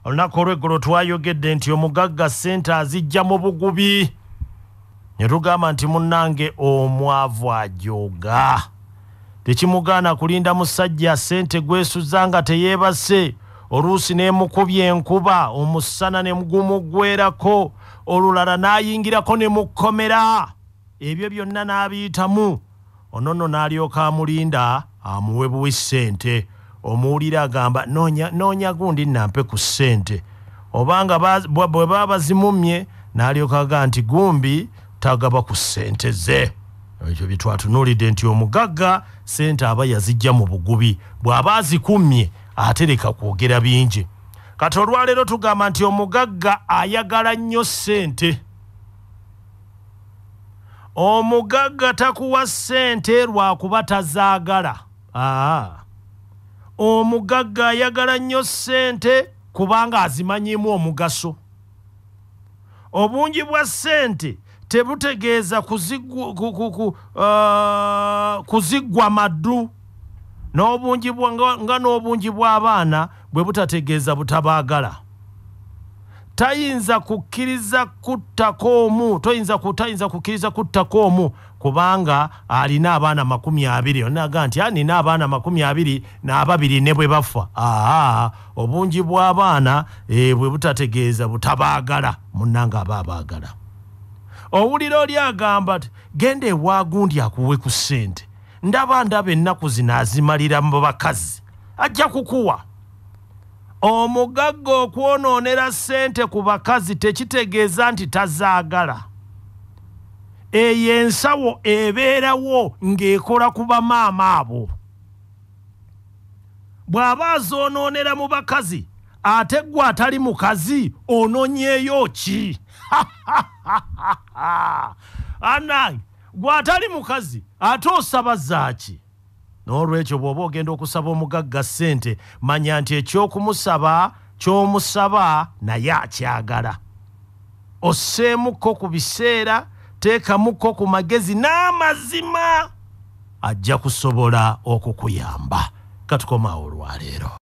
Olunaku olw'eggulo twayogedde nti omugagga ssente azijja mu bugubi, ne tugamba nti munnange omwavu ajooga, tekimugaana kulinda musajja ssente gwesuza nga teyeebase, oluusi n'emukubya enkuba omusana ne gumuggwerako, olulala n'ayingirako ne mukkomera, ebyo byonna n'abiyitamu. Ono nno n'alyoka amulinda amuwe buwi ssente. Omuwulira agamba noonya gundi nampe ku ssente, obanga bwe baba bazimumye n'alyoka aga nti gumbi tagaba ku ssente ze. Ekyo bye twatunuulidde nti omugagga ssente aba yazijja mu bugubi, bw'aba azikumye atereka kwogera bingi. Kati olwaleero tugamba nti omugagga ayagala nnyo ssente. Omugagga takuwa ssente lwakuba tazaagala. Omugagga ayagala nnyo ssente kubanga azimanyiimu omugaso. Obungi bwa ssente tebutegeeza kuziggwa maddu, n'obungi nga n'obungi bw'abaana bwe butategeeza butabaagala. Tayinza kukkiriza kuttako omu, tayinza kukkiriza kuttako omu kubanga alina abaana 20. Onaga nti nina abaana 22 ne bwe bafa. Obungi bw'abaana bwe butategeeza butabaagala, munnange aba abaagala. Owulira oli agamba nti genda ewa gundi akuwe ku ssente, ndaba ennaku zino azimalira mu bakazi, ajja kukuwa. Omugagga okwonoonera ssente ku bakazi tekitegeeza nti tazaagala. Eyo ensawo ebeerawo ng'ekola ku bamaama abo. Bw'aba azoonoonera mu bakazi, ate ggwe atali mukazi onoonyeeyo ki? Anange, ggwe atali mukazi ate osaba zaaki? N'olwekyo bw'oba ogenda okusaba omugagga ssente, manya nti ekyokumusaba ky'omusaba naye akyagala. Osseemukko ku biseera, teekamukko ku magezi n'amazima, ajja kusobola okukuyamba. Katukomaawo olwaleero.